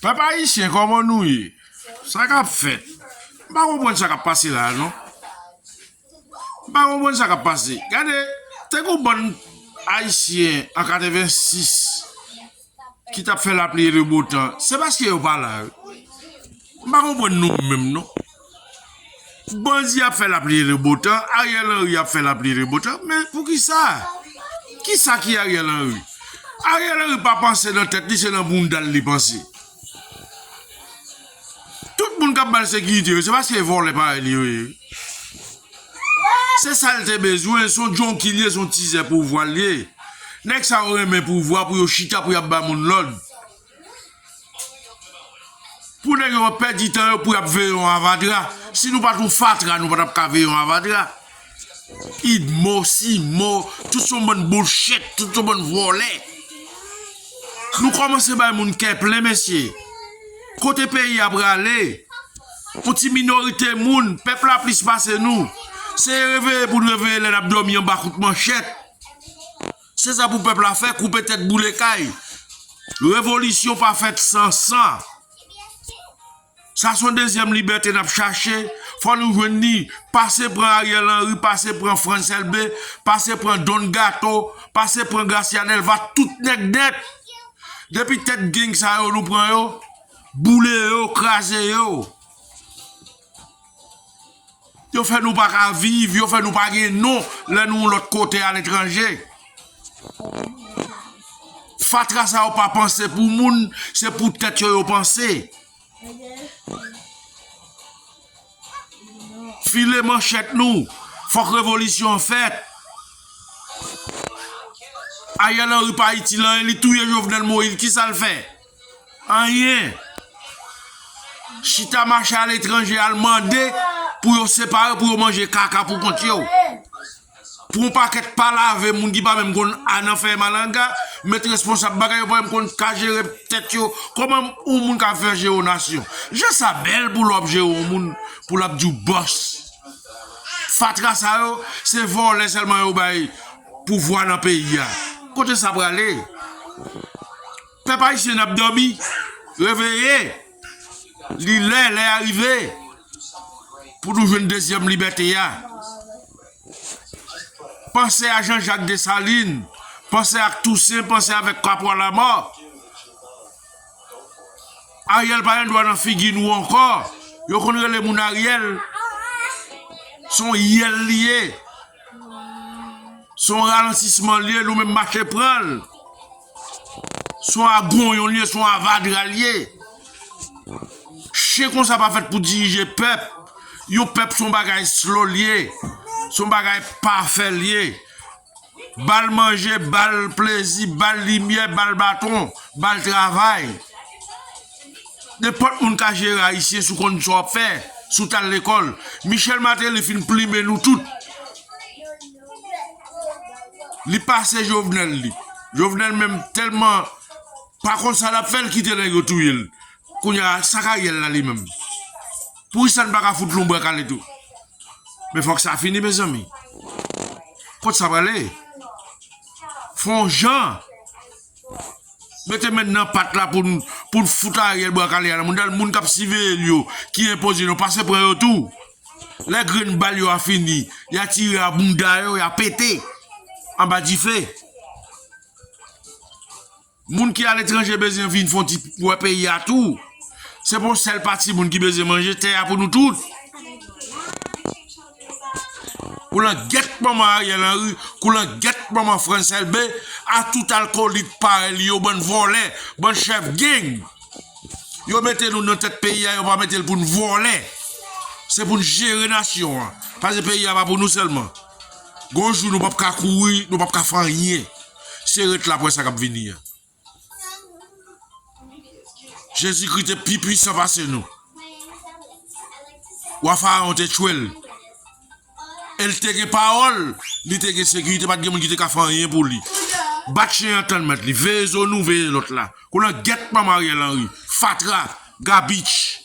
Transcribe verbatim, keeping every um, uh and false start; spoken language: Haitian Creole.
Pèp ayisyen, kòman nou ye? Sa k ap fèt? M pa konprann sa k ap pase la a, non. M pa konprann sa k ap pase. Gade, te gen yon bann ayisyen an katrevensis ki t ap fè lapli e le botan. Se paske yo pa la, wi. M pa konprann nou menm, non. Bandi ap fè lapli e le botan, Ariel Henry ap fè lapli e le botan. Men poukisa? Kisa ki Ariel Henry? Ariel Henry pa panse nan tèt li, se nan bounda l li panse. Tout moun k ap ba l sekirite yo, se paske vòlè parèy li yo ye. Se sa l te bezwen, se yon junkie li ye, se yon tizè pouvwa li ye. Nèg sa yo renmen pouvwa pou yo chita, pou y ap ba moun lòd. Pou nèg yo pèdi tan yo, pou y ap veye yon avadra. Si nou pa t yon fatra, nou pa t ap ka veye yon avadra. Idmo, Simo, tout se yon bann bullshit, tout se yon bann vòlè. Nou kòmanse bay moun kè plen, mesye. Kote peyi a prale? Yon ti minorite moun, pèp la plis pase nou. Se reveye pou n reveye lè n ap dòmi anba kout manchèt. Se sa pou pèp la fè, koupe tèt, boule kay. Revolisyon pa fèt san san. Sa se yon dezyèm libète n ap chache. Fò nou jwenn li. Pase pran Ariel Henry, pase pran Frantz Elbé, pase pran Don Gato, pase pran Gracia Delva, tout nèg nèt. Depi tèt gang sa yo nou pran yo, boule yo, kraze yo. Yo fè nou pa ka viv, yo fè nou pa gen non lè nou yon lòt kote aletranje. Fatra sa yo pa panse pou moun, se pou tèt yo yo panse. File manchèt nou, fòk revolisyon an fèt. Ariel Henry pa itil anyen, li touye Jovenel Moïse, kisa l fè? Anyen. Chita mache aletranje al mande pou yo separe, pou yo manje kaka pou kont yo. Pou yon pakèt pa lave, moun ki pa menm konn a nan fèy malanga, met responsab bagay yo pa menm konn ka jere tèt yo. Kòman yon moun ka fè jere yon nasyon? Jan sa bèl pou lè w ap jere yon moun, pou l ap di w bòs. Fatra sa yo, se vòlè sèlman yo bay pouvwa nan peyi a. Kote sa prale? Pèp ayisyen n ap dòmi. Reveye. Li lè, lè a rive pou nou jwenn dezyèm libète a. Panse a Jean-Jacques Dessalines, panse ak Toussaint, panse avèk Capois Lamort. Ariel pa gen dwa nan figi nou ankò. Yo konn rele moun Ariel. Se yon yèl li ye. Se yon ralantisman li ye, nou menm mache pran l. Se yon agonyon li ye, se yon avadra li ye. Chen konsa pa fèt pou dirije pèp. Yon pèp se yon bagay slow li ye. Se yon bagay pafè li ye. Ba l manje, ba l plezi, ba l limyè, ba l baton, ba l travay. Nenpòt moun ka jere Ayisyen si w konn sa w ap fè, si w t al lekòl. Michel Martelly fin plimen nou tout. Li pase Jovenel li. Jovenel menm tèlman pa konn sa l ap fè, l kite nèg yo touye l. Kounye a, sa k Ariel la li menm? Poukisa n pa ka fout l yon bwa kale tou? Men fòk sa fini, mezanmi. Kot sa prale? Fè yon jan. Mete men nan pat la pou n, pou n fout Ariel bwa kale a nan moun. Dal moun k ap siveye l yo, ki enpoze nou, pase pran yo tou. Lè grenn bal yo a fini, y a tire a bounda yo, y a pete anba dife. Moun ki aletranje bezwen vin fè yon ti wè peyi a tou. Se pa yon sèl pati moun ki bezwen manje tè a pou nou tout. Koulangèt manman Ariel Henry, koulangèt manman Frantz Elbé, a tout alkolik parèy li yo, bann vòlè, bann chèf gang. Yo mete nou nan tèt peyi a, yo pa mete l pou n vòlè. Se pou n jere nasyon an. Paske peyi a pa pou nou sèlman. Gon jou nou p ap ka kouri, nou p ap ka fè anyen. Se ret la pou wè sa k ap vini an. Jezikri te pi pwisan pase nou. Wa Farawon te tchwe l. E l te gen pawòl, li te gen sekirite, pa t gen moun ki te ka fè anyen pou li. Bat chen an tann mèt li, veye zo nou, veye lòt la. Koulangèt manman Ariel Henry, fatra, gabich.